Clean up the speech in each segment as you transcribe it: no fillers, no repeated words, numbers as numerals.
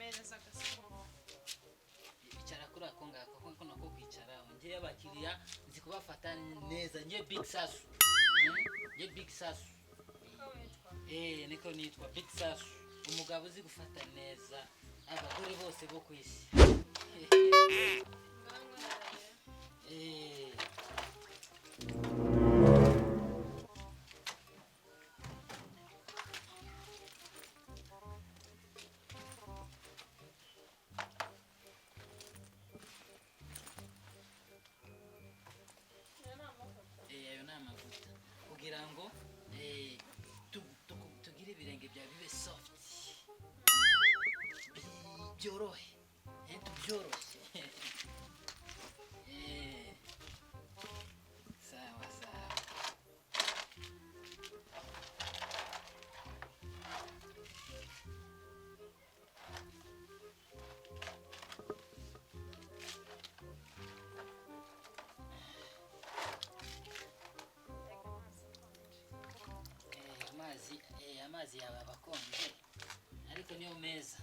Mpereza agasoko. Icara kuri ako ngako, kuko nako kwicaraho. Njye abakiriya nzi kubafata neza. Njye Big Sasu. Njye Big Sasu. Ko witwa? Eh, niko nitwa Big Sasu, umugabo uzi gufata neza abagore bose bo ku isi. Ngaho nkorera rero. Eh. Aya ni amavuta? Eh, ayo ni amavuta kugira ngo tugire ibirenge byawe bibe soft, byorohe, tubyoroshye. Sawa sawa. Reka amazi akonje. Amazi yawe aba akonje, ariko niyo meza.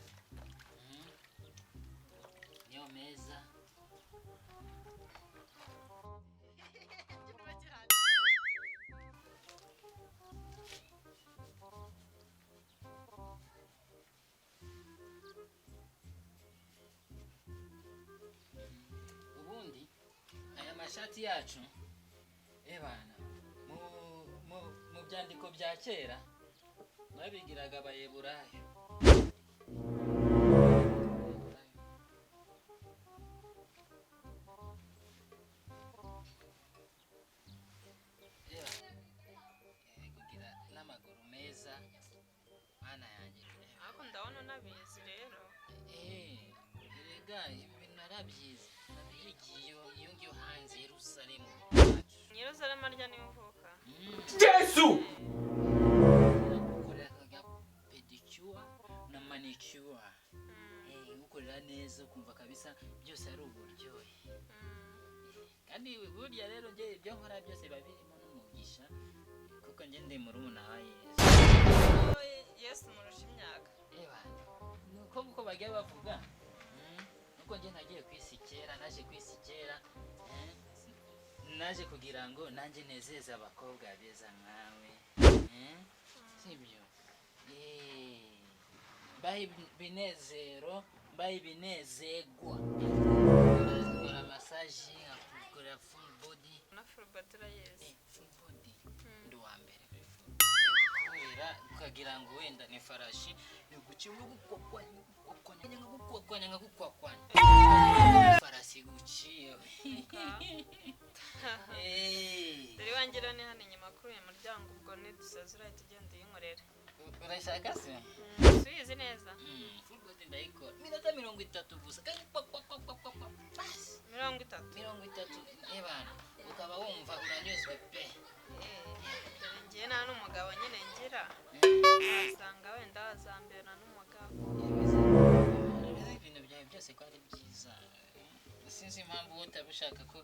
Niyo meza. Kiba gihagije. Ubundi aya mashati yacu, ebana, mu byandiko bya kera babigiraga Abayeburayo. Eba, kugira n'amaguru meza, mana yanjye. Ariko ndabona unabizi rero. Erega ibi bintu narabyize, nabyigiye iyo ngiyo hanze, Yerusalemu. Yeruzalemu arya niyo uvuka? Yesu! Gukorera nka pedicure na manicure. Gukorera neza ukumva kabisa byose ari uburyohe. Kandi burya rero njye ibyo nkora byose biba birimo n'umugisha, kuko njye ndi murumuna wa Yesu. Wowe Yesu murusha imyaka? Eba, nuko uko bagiye bavuga. Nuko njye nagiye ku isi kera, naje ku isi kera, naje kugira ngo nanjye nezeze abakobwa beza nkawe. Sibyo? Mbahe ibinezero, mbahe ibinezegwa. Nkora massage, nkakorera full body. Na full body urayizi? Full body ndi uwa mbere kuri full body. Kubera ukagira ngo wenda ni farashi iguciye, nkagukwakwanya, nkagukwakwanya, nkagukwakwanya, nkagukwakwanya, farasi iguciye. Dore iwanjye rero ni hano inyuma kuri uyu muryango. Ubwo nidusoza urahita ugenda uyinkorera. Urashaka se? Suyizi neza. Full body ndayikora minota 30 gusa, kandi kwa kwa kwa kwa kwa kwa, basi. 30? 30, ebana, ukaba wumva uranyuzwe pe. Eh, dore ngiye nta n'umugabo nyine ngira. Wasanga wenda wazambera n'umugabo. Ibintu byawe byose ko ari byiza, sinzi impamvu wowe utabishaka ko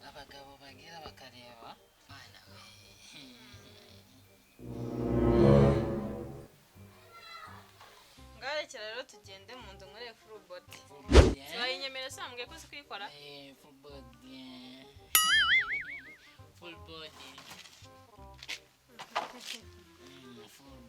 abagabo bagira bakareba, mwana we. Ngarekera rero tugende mu nzu nkoreye full body. Full body, eh? Tubayinyemere se? Wambwiye ko uzi kuyikora. Full body, eh. Full body. Full.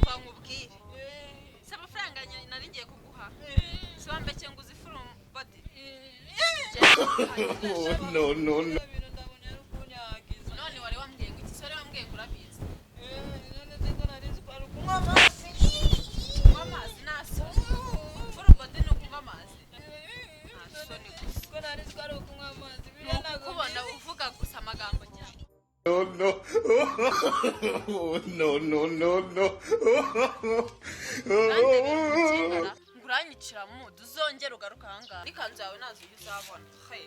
Mva nkubwire, si amafaranga nari ngiye kuguha? Si wambeke ngo uzi full body? No, no, no. Ibintu ndabona ari ukunyagiza. None wari wambwiye ngo iki? Wari wambwiye ngo urabizi. None se ko nari nzi ko ari ukunywa amazi? Kunywa amazi nta soni? Full body ni ukunywa amazi? Nta soni gusa. Ko nari nzi ko ari ukunywa amazi. Ni Biriya ntabwo ukukubona uvuga gusa amagambo cyane. No, no. No, no, no, no. Nanjye biri ngo uranyicira mudu, uzongere ugaruke ahangaha n'ikanzu yawe, ntazo ujya uzabona. He.